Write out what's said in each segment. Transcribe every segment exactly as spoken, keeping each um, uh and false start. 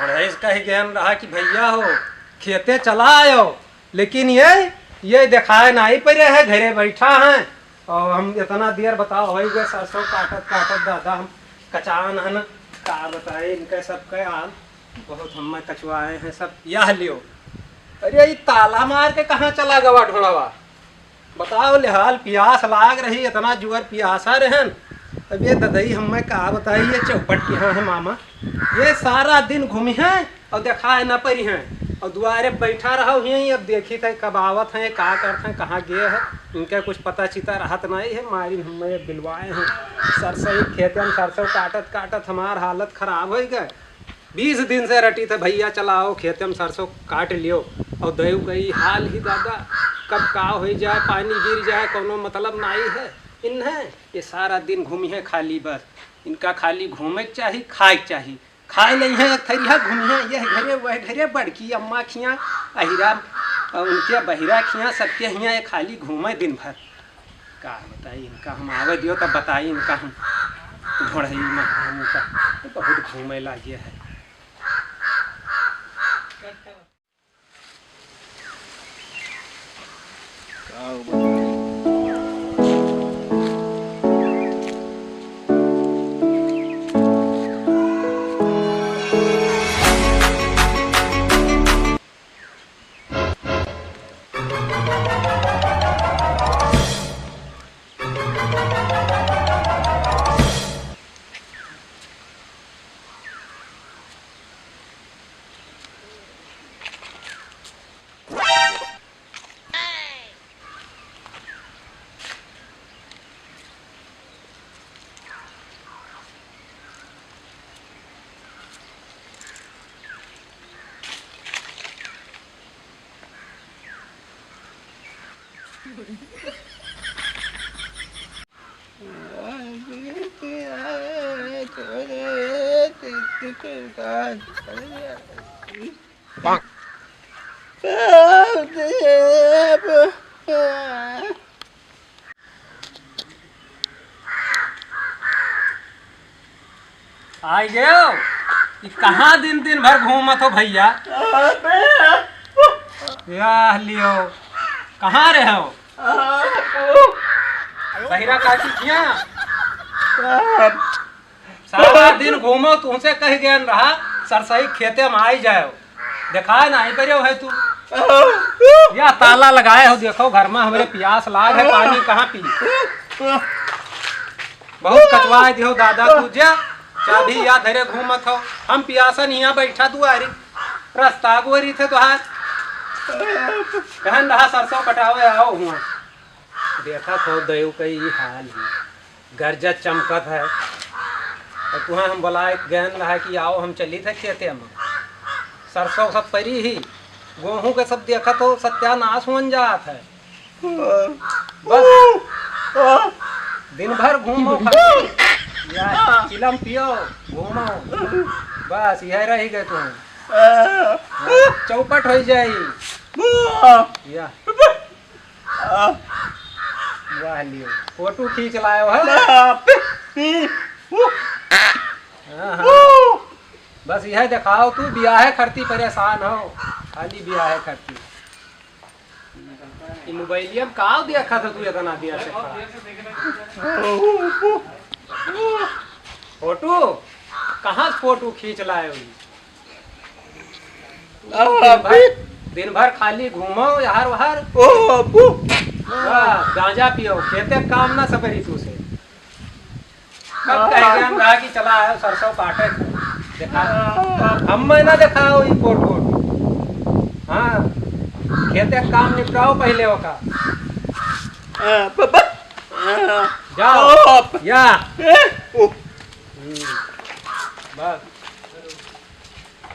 रईस कह गयन रहा कि भइया हो, खेते चला आयो, लेकिन ये, ये देखाए नाहीं परे है, घरे बैठा है। और हम इतना देर बताओ होइ गए सरसों काटत काटत दादा, हम कचान हन, का बताए इनका सबका हाल, बहुत हम कचवाए हैं सब। यह लियो, अरे ये ताला मार के कहाँ चला गवा ढोड़वा? बताओ ले हाल, पियास लाग रही, इतना जुअर पियासा रहन। अब ये ददई हमें का बताई, ये चौपट के यहाँ है मामा, ये सारा दिन घूमी हैं और देखाए न परी हैं और दुआरे बैठा रहो ही। अब देखी थे कब आवत हैं, का करत हैं, कहाँ गए हैं, इनके कुछ पता चिता रहत नहीं है। मारी हमें बिलवाए हैं सरसों ही खेते में, सरसों काटत काटत हमार हालत खराब होइ गए। बीस दिन से रटी थे भइया चलाओ खेते में सरसों काट लियो, और दयू का ई हाल ही दादा, कब का होइ जाए, पानी गिर जाए, कौनो मतलब नाई है इन्हें। ये सारा दिन घूमी है खाली, बस इनका खाली घूमे के चाही, खाए के चाही। खाए नहीं है एक थरिया, घूमी है यह घरे वह घरे, बड़की अम्मा खिया, अहिरा, उनके बहिरा खिया, सबके हिया ये खाली घूमे दिन भर। का बताई इनका, हम आवे दियो तब बताई इनका हम। ढोढ़ई में हम इनका बहुत घूमे लागे है। आई गयो। ई कहाँ दिन दिन भर घूमत हो भइया? या लियो, कहाँ रहे हो? बहिरा काकी किया? सारा दिन घूमो, तुमसे कह गया रहा, सरसई खेते में आई जाओ। देखाए नाहीं करियो है तू। या ताला लगाए हो, देखो घर में हमरे पियास लाग है, पानी कहाँ पी? बहुत कचवाए दियो दादा तू, जा चाबी या धरे घूमत हो। हम पियासन यहाँ बैठा दुआरी, रास्ता गोरी थे तोहार। कहन रहा सरसों कटावे आओ हुआ। देखा थो दयू का ई हाल ही। गरजत चमकत है। और तुहाँ हम बुलाए गयन रहा कि आओ हम चली थे खेते में। सरसों सब परी ही, गोहूँ के सब देखत हो सत्यानाश होन जात है। बस दिन भर घूमो खाली, या चिलम पियो, घूमो, बस यह रही गए तुम। हाँ, चौपट हो जाई। या वाह लियो, फोटो खींच लायो है। हाँ, हाँ। बस यह दिखाओ तू बियाहे खरती परेशान हो, खाली बियाहे खरती। ई मोबाइलिया में का देखा था तू इतना देर से खड़ा? फोटो? कहाँ से फोटो खींच लाए हो? दिन भर, दिन भर खाली घूमो यार वहार। ओ अब्बू। वाह, गांजा पियो, खेते काम ना सबरी तू से। कब कह गया हम रहा कि चला आयो सरसों काटे को। देखा, हम मैं ना देखाओ ई कोट कोट। हाँ, खेते काम निपटाओ पहले ओका। जाओ। या। हम्म, बस।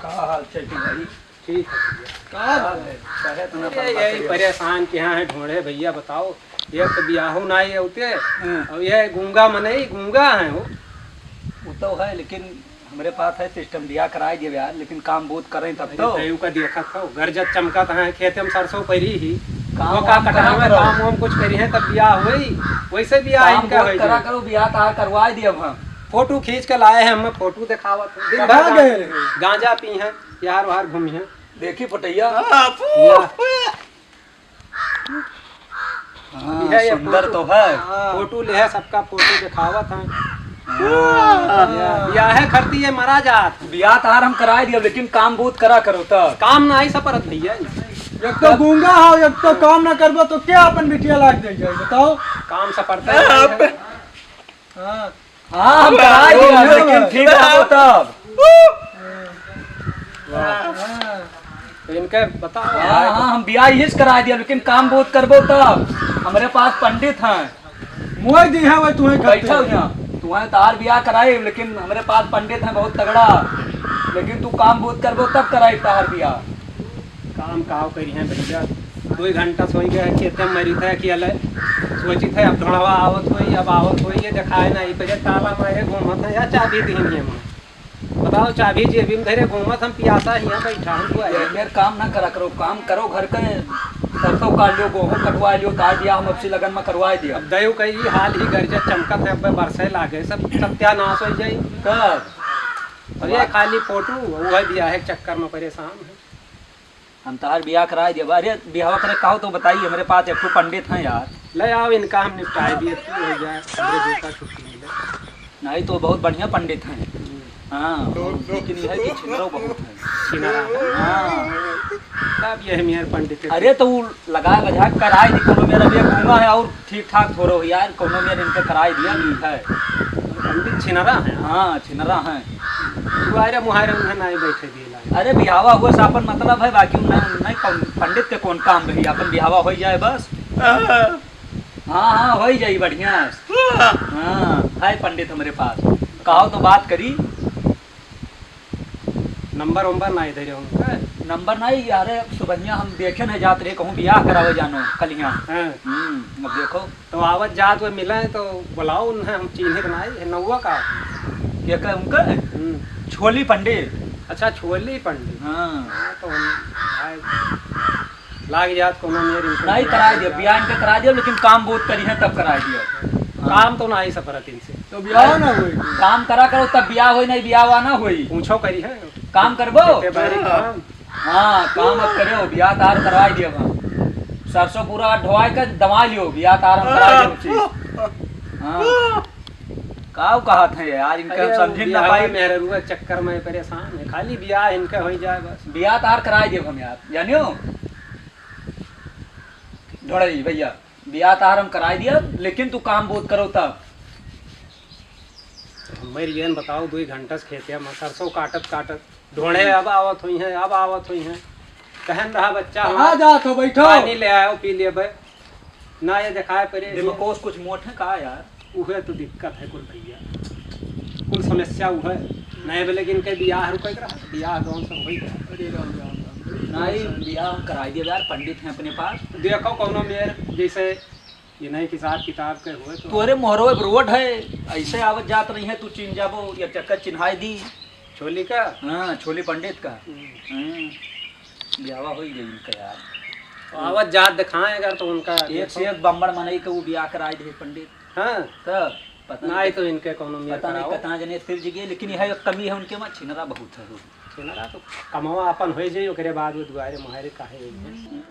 का हाल चाल भाई? ठीक है भैया। का हाल है? काहे इतना अरे, परेशान यही करियो? परेशान के यहाँ है ढोढ़े भैया, बताओ। ये तो बियाहो ना आए होते। हाँ। और ये गूंगा मनई, गूंगा है वो। वो तो है, लेकिन हमरे पास है सिस्टम, बियाह कराए देवे यार, लेकिन काम बहुत करें तब अरे, तो। तयू का देखत हो, गरजत चमकत है, खेते में सरसों परी ही। काम वो का वाम करा कटावे, करो। काम वाम कुछ करी है तब बियाह होई, वैसे बियाह काम इनका बहुत होई करा जाई। करो, बियाह तार करवाए दिए अब हम। फोटो खींच के लाए हैं, हमें फोटो दिखावत हैं। दिन भर कहाँ गए रहे? गांजा पी हैं, यार वार घूमी हैं। देखी फोटैया। या। हाँ, यह, यह सुंदर फोटो, तो है। हाँ। फोटो ले है, सबका फोटो दिखावत हैं। हाँ। या, या है खरती ये मरा जात। बियाह तार हम कराए दिया, लेकिन काम बहुत करा करो तब। काम ना आई सपरत भैया। एक तो गूंगा हो, एक तो काम ना करबो तो क्या अपन बिटिया लाग दे जाए, बताओ? काम सपरता है। हाँ। हाँ, हम कराए दिया, लेकिन ठीक रहो तब। तो इनके बताओ। हाँ, हाँ, हम बियाह यही से कराए दिया, लेकिन काम बहुत करबो तब। हमरे पास पंडित हैं। मुआई दी है वही तुम्हें बैठा हो यहाँ। तुम्हें तार बियाह कराए, लेकिन हमरे पास पंडित हैं बहुत तगड़ा। लेकिन तू काम बहुत करबो तब कराए तार बियाह। काम काव करी हैं भैया, दो घंटा सोई गए, खेते में मरी थे, अकेले सोची थे, अब ढोड़वा आवत होई, अब आवत होई, ये दिखाए ना, ये पहले ताला मारे घूमत है, या चाबी दीन है मैं। बताओ, चाबी जेबी में धरे घूमत, हम पियासा हियाँ बैठा, हम तो आए। ये मेर काम ना करा करो, काम करो घर के, सरसों काट लियो, गोहूँ कटवा लियो, तार दिया हम अपसी लगन में करवाए दिया। अब दयो कही हाल ही गरजे चमकत है, अब बरसे लागे, सब सत्यानाश हो जाई। कब? और ये खाली फोटो, वो है बियाह के चक्कर में परेशान है। हम तहार बियाह कराए दिया। अरे, बियाह करे कहो तो बताई, हमरे पास एक ठो पंडित हैं यार। ले आओ, इनका हम निपटाए दिए, तू हो जाए, हमरे बेटा छुट्टी मिले। नहीं तो बहुत बढ़िया पंडित हैं। हम्म। हाँ, लेकिन यह है कि छिनरो बहुत है। छिनरा है। हाँ। तब यह मेर पंडित है। अरे, तो वो लगाए बजाए कराए दी, कोनो मेरा भी घूमा है और ठीक ठाक थोड़ो हो यार, कोनो मेर इनके कराए दिया भी है। पंडित छिनरा है। हाँ, छिनरा है। दुआरे मुहारे उन्हें नहीं बैठे दिए लागे। अरे, बिहावा हुआ से अपन मतलब है, बाकी नहीं, नहीं कौन, पंडित के कौन काम रही, अपन बिहावा हो जाए बस। हाँ, हाँ, हो ही जाई बढ़िया। हाँ, है पंडित हमरे पास, कहो तो बात करी। नंबर वंबर ना इधर उनका। नंबर नहीं यार, सुबहिया हम देखे नहीं जात रहे, कहूँ बियाह करावे जानो कलिया। हाँ। हम्म, अब देखो। तो आवत जात हुए मिले तो बुलाओ उन्हें, हम चीन्हे के नाई है, नौवा का? के का उनका? हम्म। छोली पंडित। अच्छा, छोली पंडित। हाँ। हाँ, तो हम आए, लाग जात कोनो मेर इनको नहीं, कराए दियो, बियाह इनका कराए दियो, लेकिन काम बहुत करी है तब कराए दियो। काम तो ना ही सफरत इनसे। तो बियाह ना होई। काम करा करो तब बियाह होई, नहीं बियाह हुआ ना होई। पूछो करी है। काम करबो? खेते बाड़ी काम। हाँ, काम अब करे हो, बियाह तार करवाए दियो हम। सरसों पूरा ढोवाए के दमा लियो, बियाह तार हम करवाए दियो। हाँ। काऊ कहत है यार, इनका अरे, समझे ना बियाह पाई। मेहररुआ चक्कर में परेशान है, खाली बियाह इनका हो जाए बस। बियाह तार कराए दियो हम यार, जानियो? ढोड़ई भैया, बियाह तार हम कराए दियो, लेकिन तू काम बहुत करो तब। हमारे ये न बताओ, दो ही घंटा से खेते में सरसों काटत काटत ढोड़े अब आवत हुई हैं, अब आवत हुई हैं। कहन रहा बच्चा कहाँ हमार, जात हो, बैठो। पानी ले आयो, पी लेबे। ना ये दिखाए पड़े। दिमकोस कुछ मोट है का यार? उहे तो दिक्कत है कुल भैया, कुल समस्या उहे। नहीं बोले कि इनके बियाह रुके के रहा, बियाह कौन सा होई गया। अरे राम, राम, राम। नहीं, बियाह हम कराई दिया यार, पंडित हैं अपने पास। देखो कौनो मेर जैसे ये नहीं हिसाब किताब के हुए तो। तोरे मोहरवे पर रोड है, ऐसे आवत जात नहीं है, तू चिन्ह जाबो, ये चक्कर चिन्हाई दी। छोली का? हाँ, छोली पंडित का। हम्म। हाँ, ब्यावा हो ही गई इनका यार। तो आवत जात दिखाएं अगर तो उनका एक से देखो। एक बम्बड़ मनई के वो ब्याह कराए दे पंडित। हाँ। तब पता नहीं नहीं तो इनके कौनो मेर पता नहीं कराओ। कितना जने फिर जिगे, लेकिन यह एक कमी है उनके में, छिनरा बहुत है वो। छिनरा तो कमावा अपन हो जाई, ओकरे बाद वो दुआरे मुहारे काहे होई है।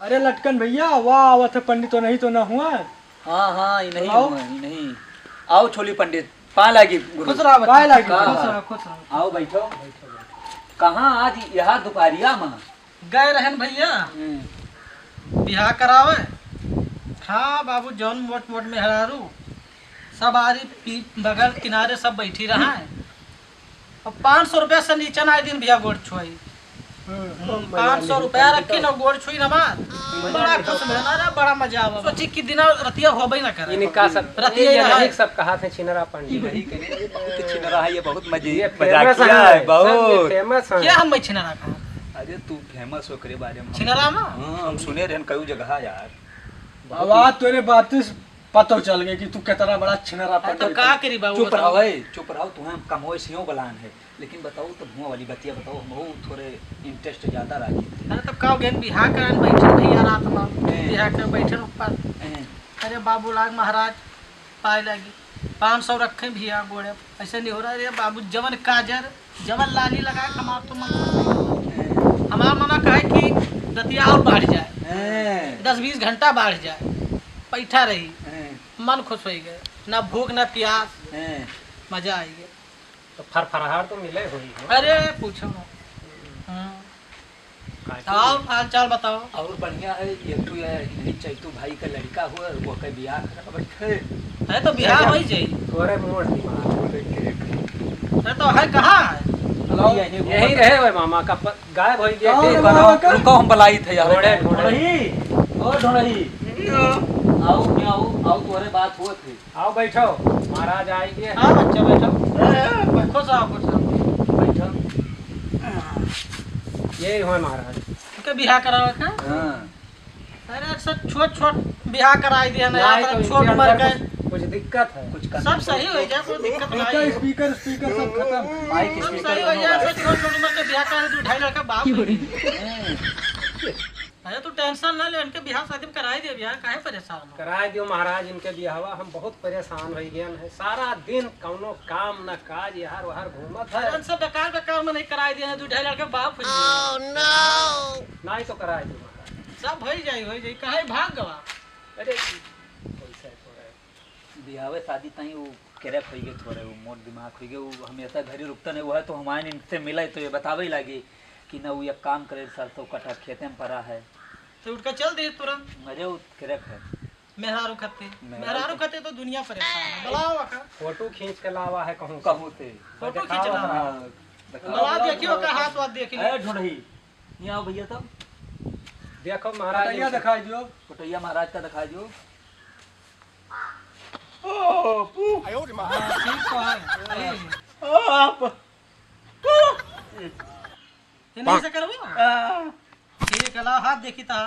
अरे लटकन भैया, वाह, आवत है पंडित, तो नहीं तो ना हुआ। हाँ, हाँ, ई नहीं आओ। हुआ, ई नहीं। आओ छोली पंडित, पाँय लागी गुरु। खुश रहो बच्चा। पाँय लागी। का खुश हाल? रहो, खुश रहो। आओ बैठो। कहाँ आज यहाँ दुपहरिया में? गए रहन भैया। हम्म। बियाह करावे। हाँ बाबू, जौन मोट मोट मेहरारू, सब आरी पी-, बगल किनारे सब बैठी रहा है। अब पाँच सौ रुपया से नीचे ना दिन भैया गोड़ छुआई। हम्म। हम्म, पाँच सौ रुपया रखी ना गोड़ छुई ना मार। बड़ा खुश भइल ना रे, बड़ा मजा आवा। सोची कि दिना रतिया होबे ना करे। इनका सब, रतिया ये ही रहे। यही सब कहा थे छिनरा पंडित। यही करे, ये बहुत छिनरा है, ये बहुत मजे, ये famous मजाकिया है, है, सब ये बहुत। Famous है। क्या हम छिनरा कहा? अरे तू famous हो, ओकरे बारे में हम छिनरा में? हाँ, हम सुने रहन कई जगह यार। अब आज तोरे बात पतो चल गए कि तू कितना बड़ा छिनरा अरे तो पकड़ का के। करी बाबू, चुप बताओ। रहो, ए, चुप रहो, तुम्हें हम कमोए सियों बलान है, लेकिन बताओ तो हुआं वाली बतिया बताओ, हम वो थोड़े interest ज्यादा राखी थे। अरे तो का गेन बिहा करन बैठे भैया रात में, हैं। बिहा के बैठे ऊपर। हैं। अरे बाबू लाग महाराज, पाए लागी, पाँच सौ रखे भैया गोड़े, ऐसे नहीं हो रहा। अरे बाबू, जवन काजर, जवन लाली लगाए, हमार तो मन, हमार मना कहे कि रतिया और बढ़ जाए, हैं। दस बीस घंटा बढ़ जाए, बैठा रही, हैं। मन खुश हो गए, ना भूख ना प्यास, हैं। मजा आ गया। तो फरफराहट तो मिले हुई हो। अरे पूछो ना। हाँ। काहे तो आओ, हाल चाल बताओ। और बढ़िया है, ये तो ये नहीं चैतू भाई का लड़का हुआ, वो के बियाह करवा बैठे। है तो बियाह हो ही जाई। तोरे मोड़ दिमाग। अरे तो है कहाँ है? यही यही रहे हुए मामा का प-, गायब हो गया। कहाँ के है बताओ? मामा का? रुको, हम बुलाई थे यार। ढोढ़े, ढोढ़े। ढोढ़ी, ओ ढोढ़ी। आओ, आओ, आओ, तोरे बात हुआ थे। आओ बैठो, महाराज आइगे। हाँ बच्चा बैठो। ए, ए, खुश रहो, खुश रहो। बैठो। यही हुए महाराज। इनके बियाह करावे का? हाँ। अरे सब छोट छोट बियाह कराई दिया ना, नहीं, यार, तो छोट इनके उम्र अंदर के। कुछ, कुछ दिक्कत है। कुछ सब सही हो जाए, कोई दिक्कत नहीं। Speaker, speaker सब खत्म। Mic सब speaker सही हो जाए, सब छोट छोट उम्र के बियाह करे, दो ढाई लड़का बाप हो गए। अरे तू tension ना ले, इनके बियाह शादी में कराई दे, बियाह काहे परेशान हो? कराई दियो महाराज, इनके बियाहवा हम बहुत परेशान हो गए हैं। सारा दिन कौनो काम न काज, यहर वहर घूमत है। अरे इनसे बेकार बेकार में नहीं कराई दिया, दो ढाई लड़के बाप हो गए। नहीं तो कराई दियो महाराज। सब हो ही जाई, हो ही जाई, काहे भाग गवा? अरे पैसा थोड़ा बियाहवे शादी ताई वो crack होई गए थोड़े, वो मोट दिमाग होई गए, वो हमेशा घरे रुकता नहीं, वो है तो हम आए इनसे मिले तो ये बतावे लागे कि ना वो एक काम करे, सरसों कटा खेते में पड़ा है। तो उठकर चल दे तुरंत। अरे वो crack है। मेहरारू खाते, मेहरारू मेहरारू खाते। खाते तो दुनिया परेशान है। बुलाओ आका। फोटो खींच के लावा है कहूँ से। कहूँ से। फोटो खींच लावा। हाँ, दिखाओ। बुला देखियो का हाथ वाथ देखियो। ए ढोढ़ी, नहीं आओ भैया तब। देखो महाराज पटैया इनसे। दिखाई दियो। पटैया महाराज का दिखाई दियो। हाँ, ठीक तो है, सही है। ये नहीं से करबो? ठीक है, ला हाथ देखी ता।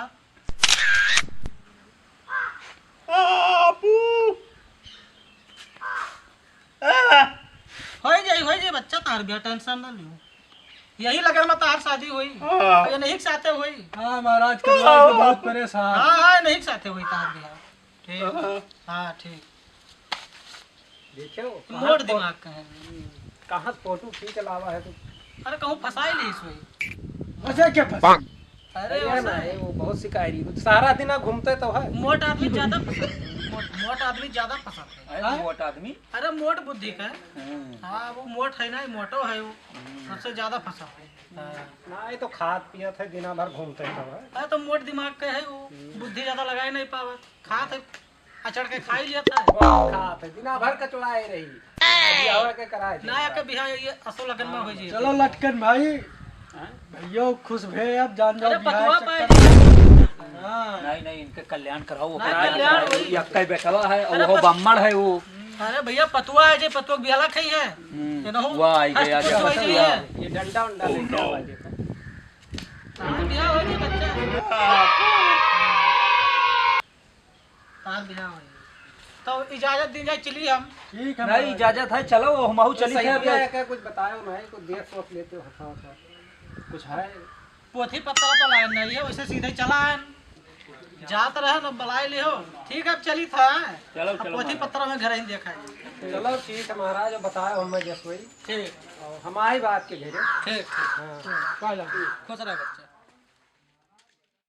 होई जाई, होई जाई बच्चा तार बिया, tension ना लियो। यही लगन में तार शादी होई। हाँ। ये नहीं के साथे होई। हाँ महाराज, करवाई तो बहुत परेशान। हाँ, हाँ, नहीं के साथे होई तार बिया। ठीक। हाँ। हाँ, ठीक। देखियो, मोट कहाँ दिमाग का है। कहाँ से फोटो खींच लावा है तू? अरे कहूँ फंसाई ली सोई। फंसा क्या फंसा? अरे अरे वैसा ना, है। ये वो बहुत शिकारी, वो सारा दिन आ घूमते तो है। मोट आदमी ज्यादा फंसाते हैं। मोट, मोट आदमी ज्यादा फंसाते हैं। अरे हाँ? मोट आदमी? अरे मोट बुद्धि का है। हम्म। हाँ, वो मोट है ना, मोटो है वो। हम्म। सबसे ज्यादा फंसाते हैं। हाँ। ना, ये तो खात पियत है, दिना भर घूमते तो है। अरे तो मोट दिमाग का है वो, हम्म। बुद्धि ज्यादा लगाए नहीं पावत। खात है, अचड़ के खाई लिया था। बहुत खात है, दिना भर कचुआए रही। अभी आवे के कराए दे। ना, एक बिहा ये असो लगन में हो जी। चलो लटकन भाई, हाँ? भैया खुश भे, अब जान जाओ अरे बिहा पतवा के पाए चक्कर जी। में। हाँ। नहीं, नहीं, इनके कल्याण कराओ, नहीं, ओकरा कल्याण कराओ। होई। यक्का ही बेटवा है, अरे वो पत-, बम्मड़ है वो। अरे भैया, पतवा है जे, पतवा के बिहला खाई है। हम्म, ये ना हो। वाह, आई गया, हस्त पुष्ट आई गया। ये डंडा उंडा लेके आवा, देखो। हाँ, बिहा हो जी बच्चा। तार बिहा हो गया। तो इजाजत दी जाए, चली हम। ठीक है नहीं, महाराज। इजाजत है, चलो, हमहू तो चली थे सही अभी। है, क्या कुछ बताओ नहीं, कुछ देख सोच लेते हो, हथा हथा। कुछ है? पोथी पत्रा तो लाए नहीं है, वैसे सीधे चला है। जात रहे न बुलाए ले हो। ठीक है, अब चली था। चलो, अब चलो पोथी महाराज। पत्रा में घर ही देखा है। चलो ठीक है महाराज, अब बताओ हमें जसवई। ठीक। और हम आई बात के घेरे। ठीक, ठीक। हाँ। खुश रहे बच्चा।